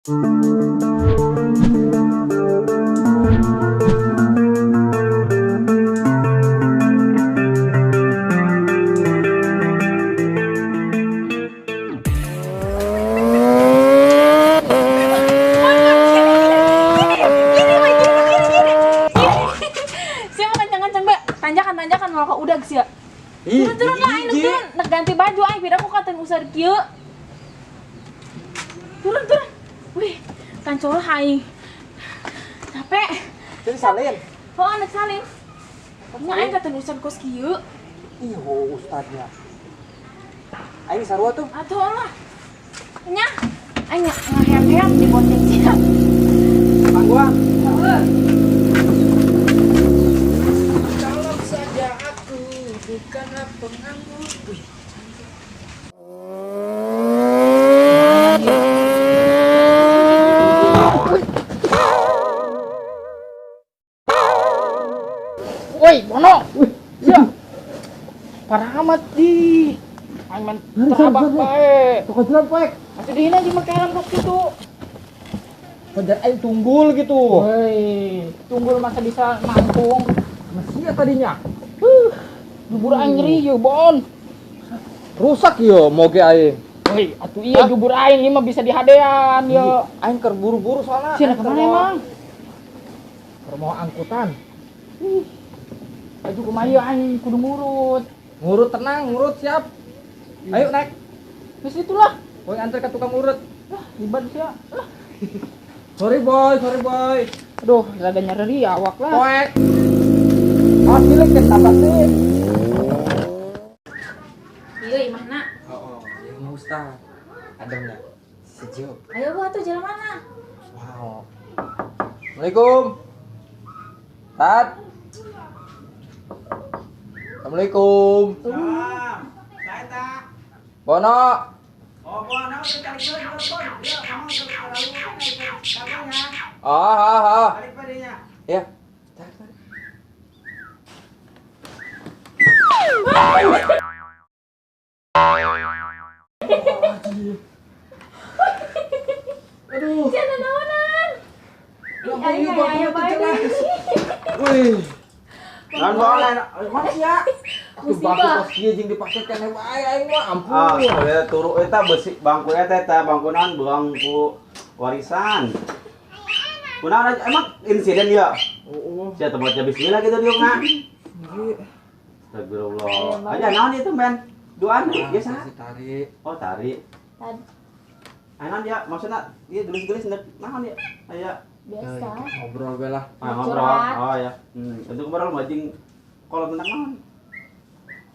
Sia mah kencang-kencang bae. Tanjakan tanjakan mau ke udag sia. Ih, Turun turun lah aing turun. Nak ganti baju aing beda ku katen usar kieu. Turun turun. Wih, kancol aing. Capek. Jadi salin. Oh, anak salin. Nya aing katen usar kos kieu. Ih, oh, ustadnya. Aing sarua tuh. Atuh lah. Nya aing ngaheap-heap di bonceng sia. Bang gua. Heeh. Kalau saja aku bukanlah penganggur. Wih. Woi, Bono. Ya. Parah amat di. Aing man terabak bae. Toko jalan poek. Masih dihina aja make helm kok gitu. Kejar aing tunggul gitu. Woi, tunggul masa bisa nangkung. Masih ya tadinya. Jubur aing nyeri ye, Bon. Rusak yo moge aing. Woi, atuh iya jubur aing ieu mah bisa dihadean ye. Aing keur buru-buru soalnya. Sia kemana emang? Keur mau angkutan. Aju kumaha ieu aing kudu ngurut. Ngurut tenang, ngurut siap. Ayo naik. Geus itulah. Boy antar ke tukang urut. Lah, ribet sia. Lah. Sorry boy, sorry boy. Aduh, rada nyeri awak lah. Poek. Awas cilik kan tabrak sih. Ieu imahna. Oh, ya mau ustaz. Ademnya sejuk. Ayo bu atuh jalan mana? Wow. Assalamualaikum. Tat. Assalamualaikum. Salam. Saya tak. Bono. Oh, Bono, kita cari telepon. Ya, kamu terlalu Oh, oh, oh. Balik padanya. Ya. Tarik, tarik. Aduh. Sia nanaonan. Ih, aing aya bae. Wih. Naon bola, mana sih ya? Musibah. Bangku kos kieu jeung dipake keneh bae aing mah ampun. Ah, eta turu eta besi bangku eta eta bangku naon bangku warisan. Kunaon aja emang insiden ya? Oh, Sia tempatnya bismillah gitu diukna. Astagfirullah. Aja naon itu men? Duaan ya sah. Tarik. Oh, tarik. Tadi Ayo dia maksudnya dia gelis-gelis naon ya? Aya biasa. Ngobrol bae lah. Ah, ngobrol. Oh ya. Untuk ngobrol majing kalau tentang naon?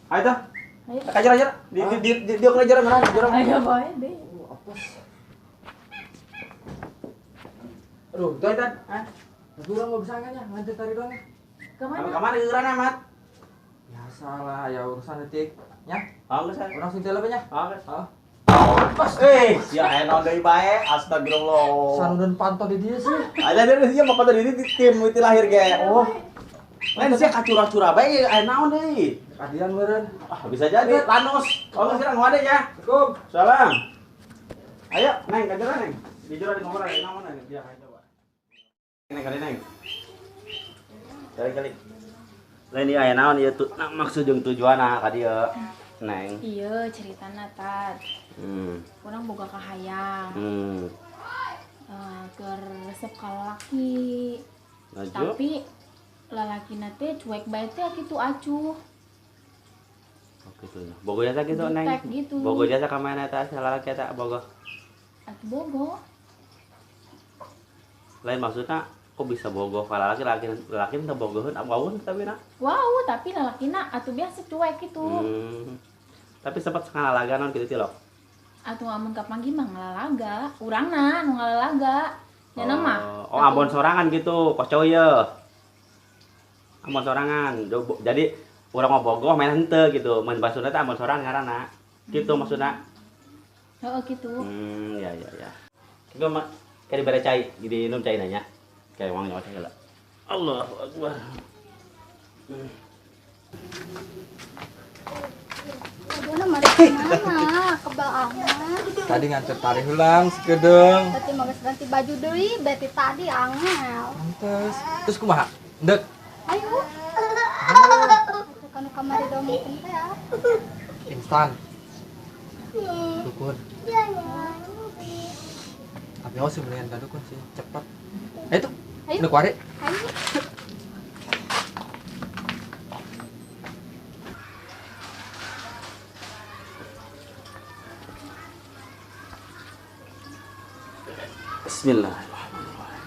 Ayo dah. Ayo. Kajar aja. Di di di dia kena jarang mana? Jarang. Ayo bae deh. Aduh, Tuh, Tan. Hah? Kurang mau bisa nya nganter tarik doang. Kemana? Kamana geuran amat? Ya salah, ya urusan detik. Nya, Oh, geus. urang sing tele nya. Oh, geus. Oh. Eh, sia aya naon deui bae? Astagfirullah. Sanudun panto di dia sih. Aja dia dia mah pada di tim itu lahir ge. Oh, Lain sia kacura-cura bae aya naon deui? kadian meureun. Ah, bisa jadi Lanus. Oh, geus urang ngade nya. Assalamualaikum. Salam. Ayo, Neng, kajaran Neng. Di jero di ngobrol aya naon Neng? Dia ayo coba. Neng, kali Neng. Kali kali. Lain ieu aya naon ieu tu nah, maksud jeung tujuanna ka dieu. Neng. Iya, ceritana Tat. Urang boga kahayang. Keur resep ka lalaki. Laju. Tapi lalakina teh cuek bae teh kitu acuh. Oh, gitu. Bogo jasa gitu, Neng. Jutek gitu. Bogo jasa ka mana eta si lalaki eta bogo. Atuh bogo. Lain maksudnya kok bisa bogo ka lalaki lalaki lalaki teu bogoheun wawun tapi na. Wow, tapi lalakina atuh biasa cuek gitu. Tapi sempat ngalalaga naon kitu tilok. Atuh amun kapanggih mah ngalalaga, urangna nu ngalalaga. Nya mah. Oh, ambon sorangan gitu, kos cowok ye. Ambon sorangan. Jadi urang mah bogoh main henteu gitu. Mun basuna teh ambon sorangan ngaranna. Gitu maksudna. Heeh gitu. Ya ya ya. Kitu mah kayak dibere cai, jadi minum cai nanya. Kayak wang nyawa cai lah. Allahu akbar. Bono mari. Mana kebal amat. Tadi nganter tarik ulang sekedeng. Berarti mau ganti baju deui, berarti tadi angel. Pantes. Terus kumaha? Ndek. Ayo. Kanu kamari domongkeun teh ya. Instan. Dukun. Tapi oh sih mendingan ka dukun sih, cepet. Ayo tuh. Ayo. Ndek wari. Ayo. Bismillahirrahmanirrahim.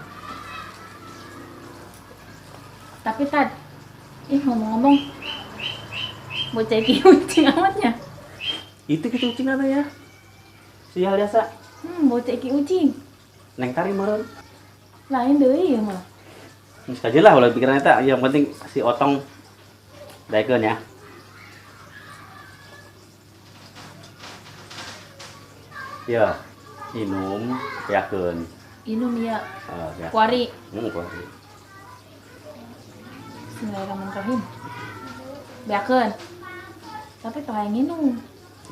Tapi Tad, ih ngomong-ngomong, bocah iki ucing amatnya. Itu kita ucing apa ya? Sial biasa. Bocah iki ucing. Neng tari meureun. Lain deui ya mah. Geus aja lah ulah pikiran eta, yang penting si Otong daekeun ya. Ya, minum beakeun. Inum ya. Beakeun. Kuari. Kuari. Bismillahirrahmanirrahim. Beakeun. Tapi teu hayang nginum.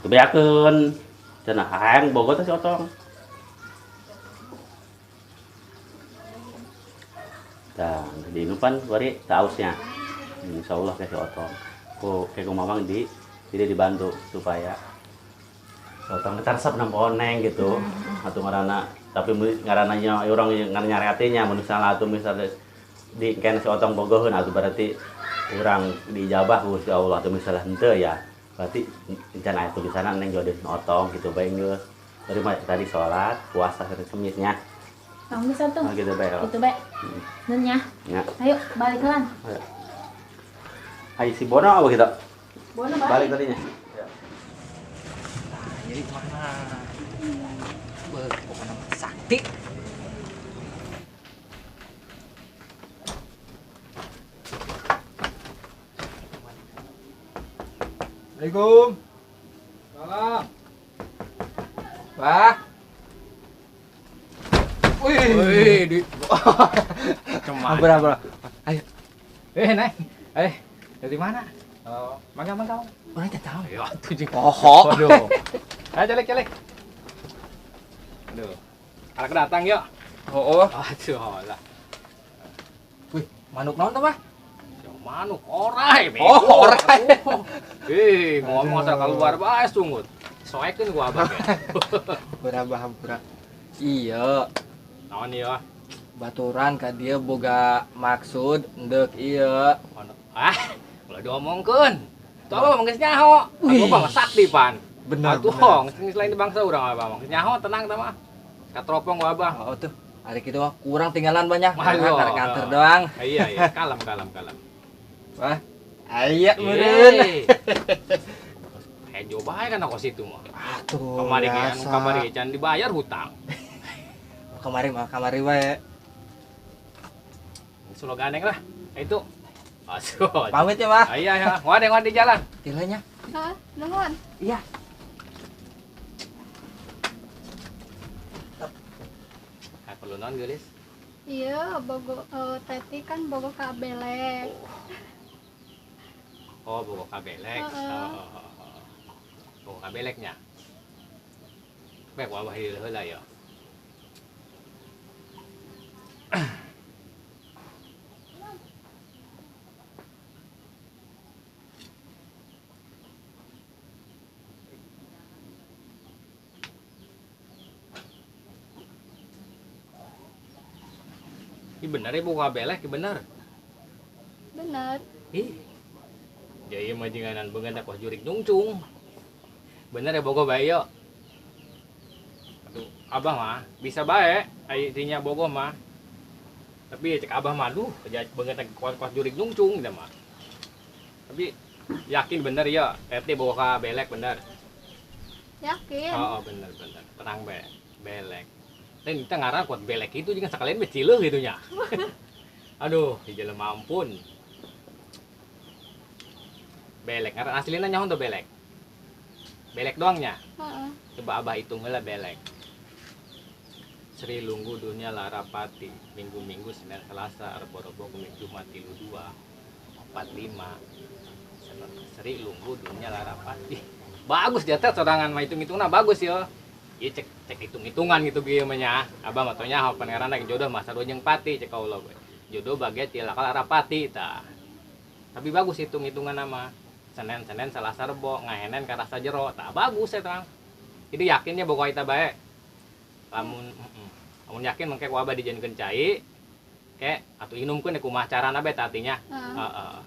Itu beakeun. Cenah hayang bogo teh si Otong. Tah, diinupan kuari teu ausnya. Insyaallah kayak si Otong. Ku kayak Mamang di tidak dibantu supaya Otong kita resep nempo neng gitu. Atau ngaranna tapi ngarananya orang ngaran nyari hatinya mun salah atau misalnya di kena si Otong bogoheun atau berarti urang dijabah ku Gusti Allah atau misalnya henteu ya berarti encan aya tulisanna neng jodoh Otong gitu bae geus. Dari tadi sholat, puasa Senin Kemisnya. Kamu bisa tuh. Oh, gitu bae. Gitu bae. Nun ya. Ya. Ayo balik lan. Ayo. Ayo si Bono apa gitu? Bono balik. Balik tadinya. Nah, jadi kemana? Beuh, pokoknya sakti. Assalamualaikum. Salam. Wah. Wih, wih, di. Ampun, ampun. Ayo. Neng. Dari mana? Oh, mangga, mangga. Orang tak tahu. Ya, tuh jeung Poho. Waduh. Ayo calik, calik. Aduh. Anak datang yuk. Oh, oh. Aduh, lah. Wih, manuk naon tuh, Bah? Ya, manuk orai, bego. Oh, orai. Ngomong asal keluar bae sungut. Soekeun gua abah. Hampura, Bah, hampura. Iya. Naon ieu? Baturan ka dia boga maksud endek ieu. Ah, ulah diomongkeun. Tuh abah mah geus nyaho. Abah mah sakti pan. Bener, Atuh, bener. geus lain di bangsa urang abah mah. Geus nyaho tenang tah mah. Katropong gua abah. Oh tuh, hari kitu mah kurang tinggalan banyak. Aduh. Karek nganter doang. Iya, iya, kalem kalem kalem. Wah, aya meureun. Hejo bae kan kos itu mah. Atuh. Kamari ge anu biasa. kamari ge can dibayar hutang. Kamari mah kamari wae. Sulo gandeng lah. Itu. Aduh. Pamit ya, Bah. Iya, iya. Wadeng wadeng di jalan. Tilanya. Hah? Nuhun. Iya. Kayak perlu naon geulis? Iya, bogo Teti kan bogo ka belek. Oh, bogo ka belek. Heeh. Oh, oh, oh. Bogo ka beleknya. Baik wabah heula ya. Ini bener ya bogo ka belek, bener. Bener. Ih. Jadi mah janganan beungeut kos jurik nyungcung. Bener ya bogo bae yo. Aduh, abah mah bisa bae ai dinya bogo mah. Tapi cek abah mah aduh, beungeut kos jurik nyungcung gitu mah. Tapi yakin bener ya, Teti bogo ka belek bener. Yakin. Oh, oh bener bener. Tenang bae, belek. Teh kita ngarang kuat belek itu jangan sekalian be cileuh gitu nya. Aduh, di jelema ampun. Belek, ngaran aslina nyaho tuh belek. Belek doangnya. Heeh. Coba abah hitung heula belek. Sri Lunggu Dunia Larapati, Minggu-minggu Senin Selasa, Rebo Rebo Kemis Jumat Tilu 2, 4 5. Sri Lunggu Dunia Larapati. Bagus dia teh sorangan mah hitung-hitungna bagus ya. Ieu cek cek hitung-hitungan gitu kieu mah nya. Abah mah teu nyaho pangeran jodoh mah sarua jeung pati cek kaula we. Jodoh bagai cilaka larapati tah. Tapi bagus hitung-hitungan nama. Senin Senin Selasa Rebo ngahenen karasa jero tah bagus eta. Jadi yakinnya boga eta bae. Lamun lamun yakin mangke ku abah dijieunkeun cai ke atuh inumkeun kumaha carana bae tatinya. Heeh.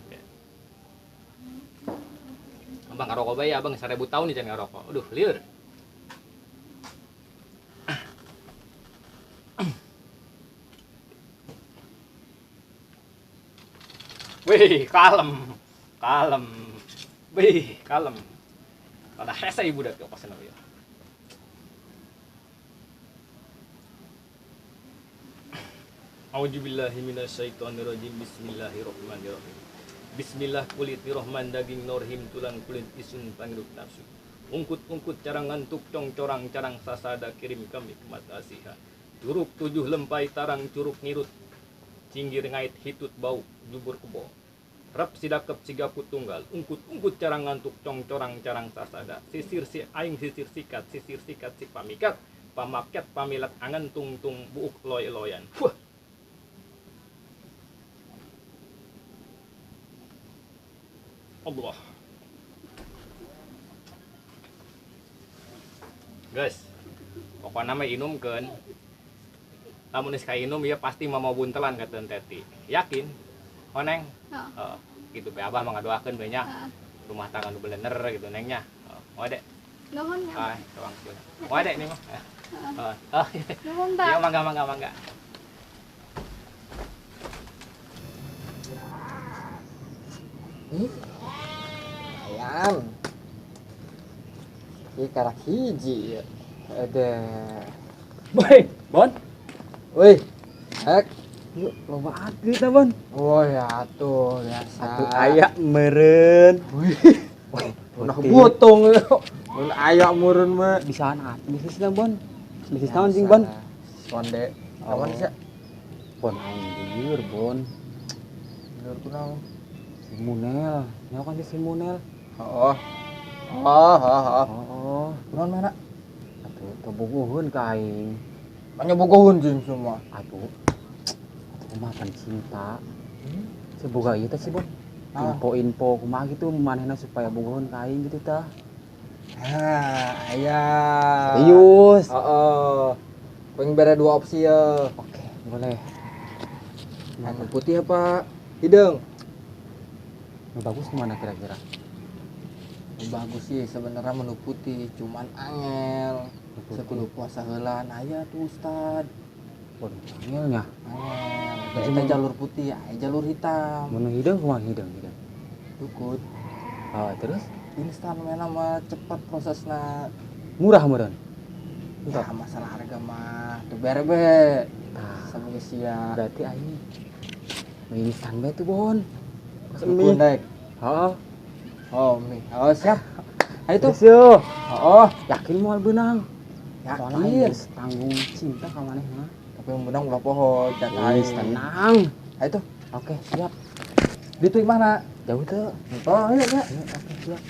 Abang ngarokok bae abang 1000 tahun nih jangan ngarokok. Aduh, liur. Wih, kalem. Kalem. Wih, kalem. Pada hese ibu dah pasena ya. Auzubillahi minasyaitonirrajim. Bismillahirrahmanirrahim. Bismillah kulit rohman daging norhim tulang kulit isun panghirup nafsu. Ungkut-ungkut carang ngantuk cong corang carang sasada kirim kami ke mata asihan. Curug tujuh lempai tarang curug ngirut. Cinggir ngait hitut bau jubur kebo. Rep sidakep sigaput tunggal. Ungkut-ungkut carang ngantuk cong corang carang sasada. Sisir si aing sisir sikat sisir sikat si pamikat. Pamaket pamilat angan tung tung buuk loy loyan. Wah. Allah. Guys, pokoknya mah inumkeun. Lamun geus kainum ya pasti mau buntelan ka Teti. Yakin? Oh Neng? Oh. Gitu be abah mah ngadoakeun we nya. Rumah tangga nu bener gitu Nengnya. Oh, Dek. Nuhun ya. Ah, tawang sieun. Oh, Dek nih mah. Oh. Oh. Nuhun, Pak. Ya mangga mangga mangga. Ayam. Ini karak hiji ya. Ada. Baik, Bon. Wih, hek. Yuk, loba atuh ta, Bon. Oh ya atuh biasa. Atuh aya meureun. Wih. Udah butung. Mun aya meureun mah. Bisaan atuh bisnisna, Bon. Bisnis naon sing, Bon? Sonde. Awan sih. Bon aing lieur, Bon. Lieur kunaon? Si Munel, nyawa kan si Munel. Oh. Oh, oh, oh. Oh, kunaon mana? Atuh teu bogoheun ka aing. Banyak bogoheun jeung semua. Atuh. Atuh mah pan cinta. Seboga ieu teh si Bon. Info-info kumaha gitu manehna supaya bogoheun ka aing gitu tah. Ah, aya. Serius. Heeh. Pengen bere dua opsi ya. Oke, boleh. Anu putih apa hideung? Nu bagus mana kira-kira? Nu bagus sih sebenarnya menu putih, cuman angel. Sekudu puasa heula aya tuh Ustad. Waduh, angelnya. Angel. Eta jalur putih, aya jalur hitam. Menu hideung kumaha hideung hideung? Dukut. Oh, terus? Instan mana mah cepat prosesna. Murah meureun. Ya, masalah harga mah tuh bere be. Tah, saboga sia. Berarti aing mie instan bae tuh, Bon. Mie naik. Heeh. Oh, mie. Oh, siap. Ayo tuh. Siap. Oh, yakin moal beunang. Soalnya Yakin. geus tanggung cinta ka manehna. Tapi yang beunang ulah poho, jatah Geus tenang. Ayo tuh. Oke, siap. Ditu mana? Jauh tuh. Oh, iya, iya. Oke, siap.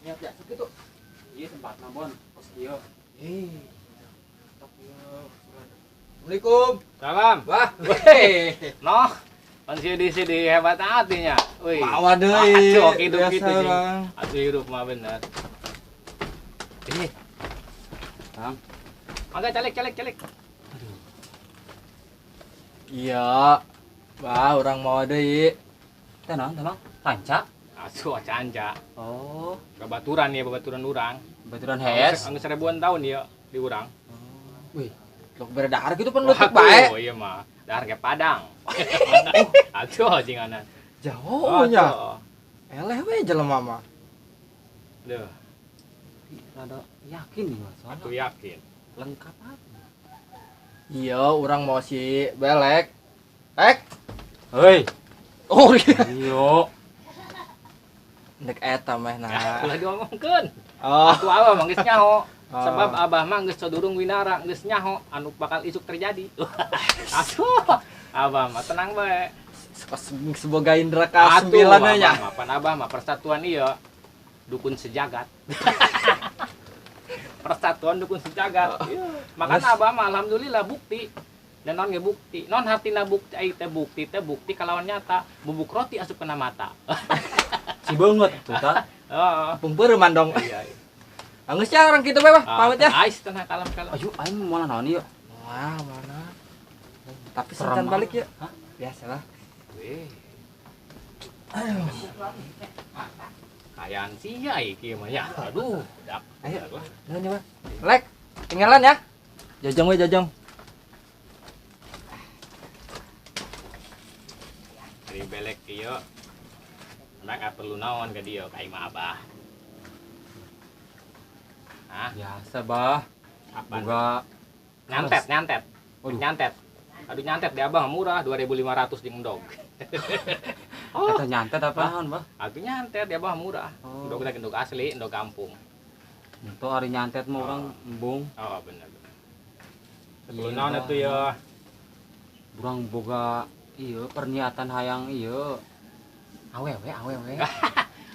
Niat ya, gitu. Iya tempatna, Bon. Pos ieu. Assalamualaikum. Salam. Wah. Weh. Noh. Pan si di sini hebat hatinya. Wih. Mawa deui. Aduh, hidup gitu sih. Bang. Atuh hidup mah bener. Ini. Bang. Mangga calik calik calik. Aduh. Iya. Wah, urang mawa deui. Teh naon teh, Bang? Panca? Asuh canca. Oh, babaturan ya, babaturan urang. Babaturan hees. Anggeus ribuan tahun ya di urang. Wih, lok bere dahar gitu pan leutik bae. Oh iya mah, dahar ke Padang. Atuh jingana. Jauh nya. Eleh we jelema mah. Duh. Rada yakin nih, Mas. Aku yakin. Lengkap apa? Iya, urang mau si belek. Ek. Hei. Oh iya. Iya. Ndek eta meh nah. Ulah diomongkeun. Oh. Atuh abah mah geus nyaho. Oh. Sebab abah mah geus sadurung winara geus nyaho anu bakal isuk terjadi. Atuh. Abah mah tenang bae. Semoga indra ka-9 nya. Abah mah, abah mah persatuan ieu dukun sejagat. Persatuan dukun sejagat. Makanya abah mah alhamdulillah bukti. Dan non ge bukti. Non hartina bukti ai teh bukti kalawan nyata. Bubuk roti asup kena mata. Si beungeut tuh ta. Heeh. Pungpeureum dong. Iya. Anggeus ya orang kitu bae bah, pamit ya. Ais tenang kalem-kalem. Ayo aing moal naon ieu? Wah, mana. Tapi setan balik ya. Hah? Biasalah. Weh. Kayaan sia iki mah ya. Aduh, dak. Ayo. Nuhun ya, Bang. Lek, tinggalan ya. Jajong we jajong. Dari belek ieu. Anak perlu naon ka dieu ka imah abah. Hah? Biasa, Bah. Apaan? Boga nyantet, nyantet. Waduh. Nyantet. Aduh nyantet di abah murah 2.500 jeung endog. Oh. Eta nyantet apaan, Bah? Aduh nyantet di abah murah. Oh. Endog lagi endog asli, endog kampung. Itu ari nyantet mah urang embung. Oh, bener. Perlu naon atuh ya? Urang boga ieu perniatan hayang ieu. Awewe, awewe.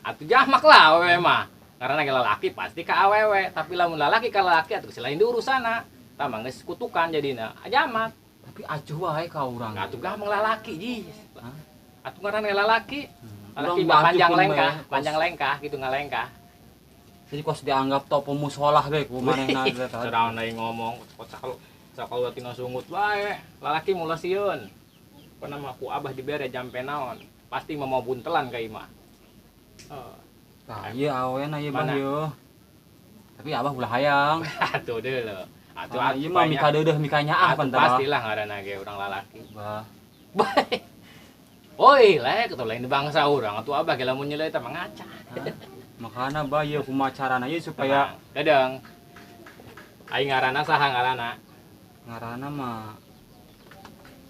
Atuh jamak lah awewe mah. Karena lalaki pasti ka awewe, tapi lamun lalaki ka lalaki atuh selain diurusana. Tah geus kutukan jadina. Jamak. Tapi acuh wae ka urang. Atuh gampang lalaki, jis. Atuh ngaranna lalaki. Lalaki Urang panjang lengkah gitu ngalengkah. Jadi kos dianggap topo musolah ge ku manehna teh. Sorangan deui ngomong, sakal tina sungut wae. Lalaki mula sieun. Pernah mah ku abah dibere jampe naon, pasti mau buntelan ka imah. Heeh. Tah ieu awena ieu Bah ieu. Tapi abah ulah hayang. Atuh deuleu. Atuh ieu mah mika deudeuh mika nyaah pan tah. Pastilah ngaranna ge urang lalaki. Bah. Oi, lek atuh lain bangsa urang atuh abah ge lamun nyeuleuh eta mah ngaca. Makana bah ieu kumaha carana ieu supaya kadang aing ngaranna saha ngaranna? Ngaranna mah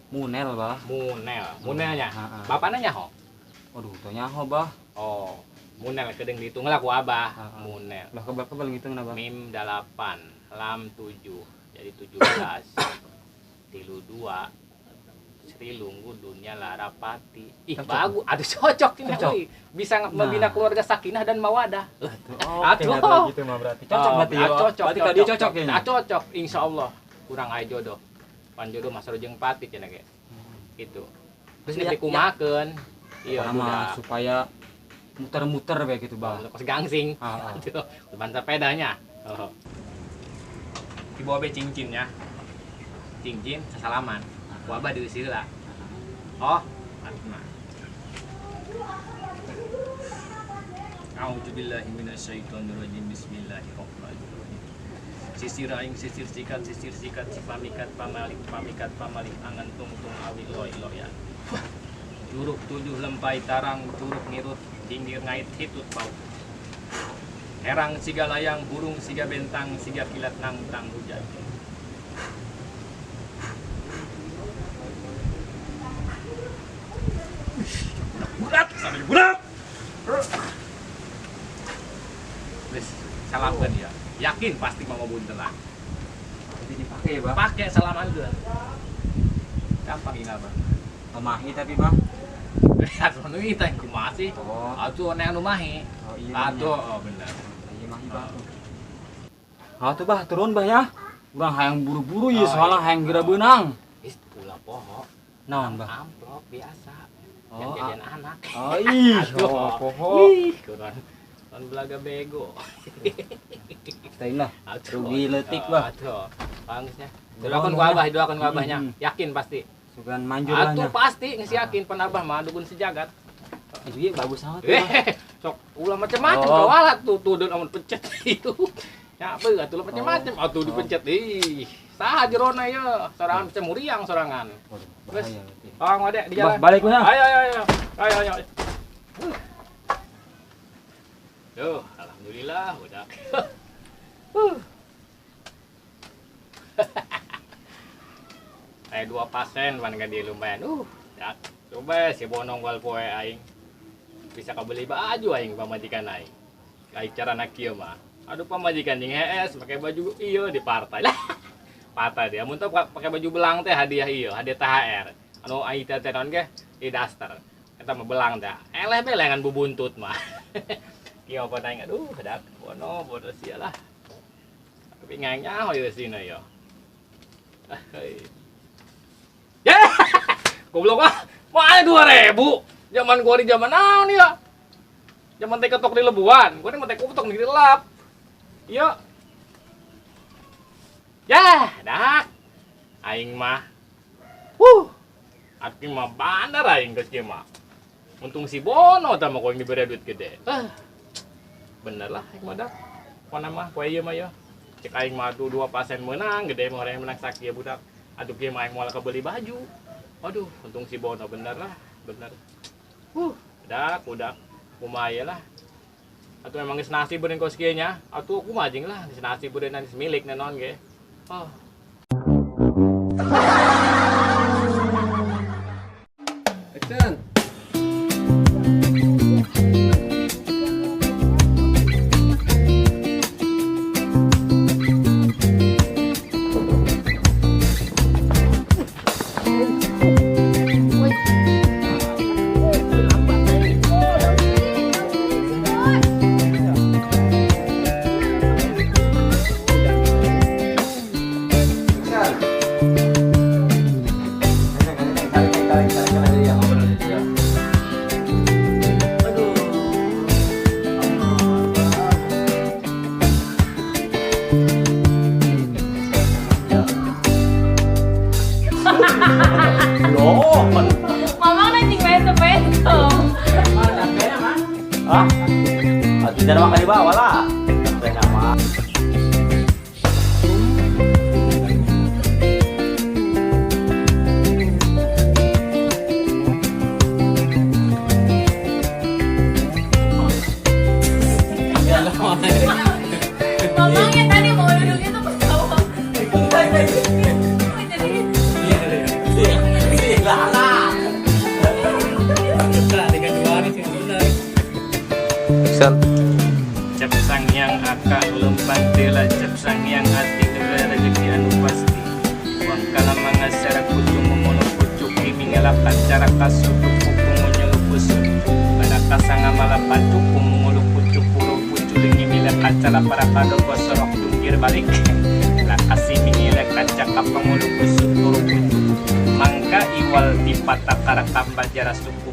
Munel, Bah. Munel. Munelnya. Bapana nyaho? Aduh, teu nyaho, Bah. Oh. Munel kedeng dihitung lah ku abah. Munel. Lah kebal-kebal ngitungna, Bah. Mim 8, lam 7, jadi 17. Tilu 2. Sri Lunggu dunia Larapati. Ih, bagus. Aduh cocok ini euy. Bisa membina keluarga sakinah dan mawadah. Aduh, oke gitu mah berarti. Cocok berarti ya. Cocok. Berarti ka dieu cocok ya. Cocok insyaallah. Kurang aya jodoh. Pan jodoh mah sareng pati cenah ge. Gitu. Terus ini dikumakeun. Iya, supaya muter-muter bae gitu, Bang. Kos gangsing. Aduh, ban sepedanya. Oh. Dibawa be cincinnya. Cincin sesalaman. Ku abah diusir lah. Oh, mah. A'udzubillahi minasyaitonirrajim. Bismillahirrahmanirrahim. Sisir aing sisir sikat si pamikat pamalik pamikat pamalik angan tungtung awi loy loyan. Curug tujuh lempai tarang curug ngirut hinggir ngait hitut bau. Herang siga layang burung siga bentang siga kilat nangtang hujan. Berat, sampai berat. Wis, salamkan ya. Yakin pasti mau buntelan. Jadi dipakai ya, Bang? Pakai salaman dulu. Gampang ini, Bang. Mahi tapi, Bang. Atuh nu itu yang kumaha sih? Oh. Atuh anu anu mahi. Oh iya. Atuh, oh bener. Iya mahi, Bang. Atuh, Bah, turun, Bah ya. Urang hayang buru-buru ieu soalna hayang geura beunang. Ih, ulah poho. Naon, Bah? Amplop biasa. Oh, jadian anak. Oh, ih, oh, poho. Ih, kurang. Kan belaga bego. Teuing lah. Rugi leutik, Bah. Atuh. Bangsnya. Doakeun ku abah, doakeun ku abahnya. Yakin pasti. Sugan manjur lah. Atuh pasti geus yakin pan abah mah dukun sejagat. Itu ieu bagus amat. Sok ulah macam-macam kawalat tuh tuh deun amun pencet itu. Ya beuh atuh macam-macam atuh dipencet ih. Saha jerona ieu? Sorangan bisa muriang sorangan. Geus. Oh, ngode di jalan. Balik we. Ayo ayo ayo. Ayo ayo. Duh, alhamdulillah udah. Dua pasen pan ka dieu lumayan. Ya, coba si bonong wal poe aing. Bisa kabeli baju aing pamajikan aing. Aing carana kieu mah. Aduh pamajikan jeung hees pakai baju ieu di partai lah. Partai dia mun teu pakai baju belang teh hadiah ieu, hadiah THR. Anu ai teh teh naon ge di daster. Eta mah belang teh. Eleh belengan bubuntut mah. Kieu apa aing aduh dak bono bodoh sia lah. Tapi ngang nyaho ieu sina yo. Ya. Goblok ah. Mana 2000? Zaman gua di zaman naon ya? Zaman teh ketok di lebuan, gua nih teh ketok di lap. Iya. Ya, dak. Aing mah. Wuh. Aki mah bandar aing geus kieu mah. Untung si Bono tah mah yang diberi duit gede. Ah. Bener lah aing mah dak. Pokona mah poe ieu mah ya. Cek aing mah tuh 2% menang, gede mah orang menang sakieu budak. Aduh kieu mah aing moal kebeli baju. Aduh, untung si Bono bener lah, bener. Dak, udah kumaha lah. Atau memang geus nasib beureun kos kieu nya, atuh kumaha jeung lah geus nasib beureun geus milik naon ge. Oh. Action. Mamang anjing beto-beto. Hah? Tidak makan di bawah lah. Sampai nama. Mamangnya tadi mau duduknya tuh pas bawah. Jadi Cep sang yang akak lempang tela cep sang yang hati tela rezeki anu pasti. Wang kalamanga secara kucung memono pucuk kimi ngelapan cara kasutuk kupungu pusuk. Pada kasanga malapan cukung mengulu pucuk puru puculing mila kaca para kado kosorok jungkir balik. Lakasi mingile kaca kapangulu pusuk turu pucuk. Mangka iwal dipata karakam bajara suku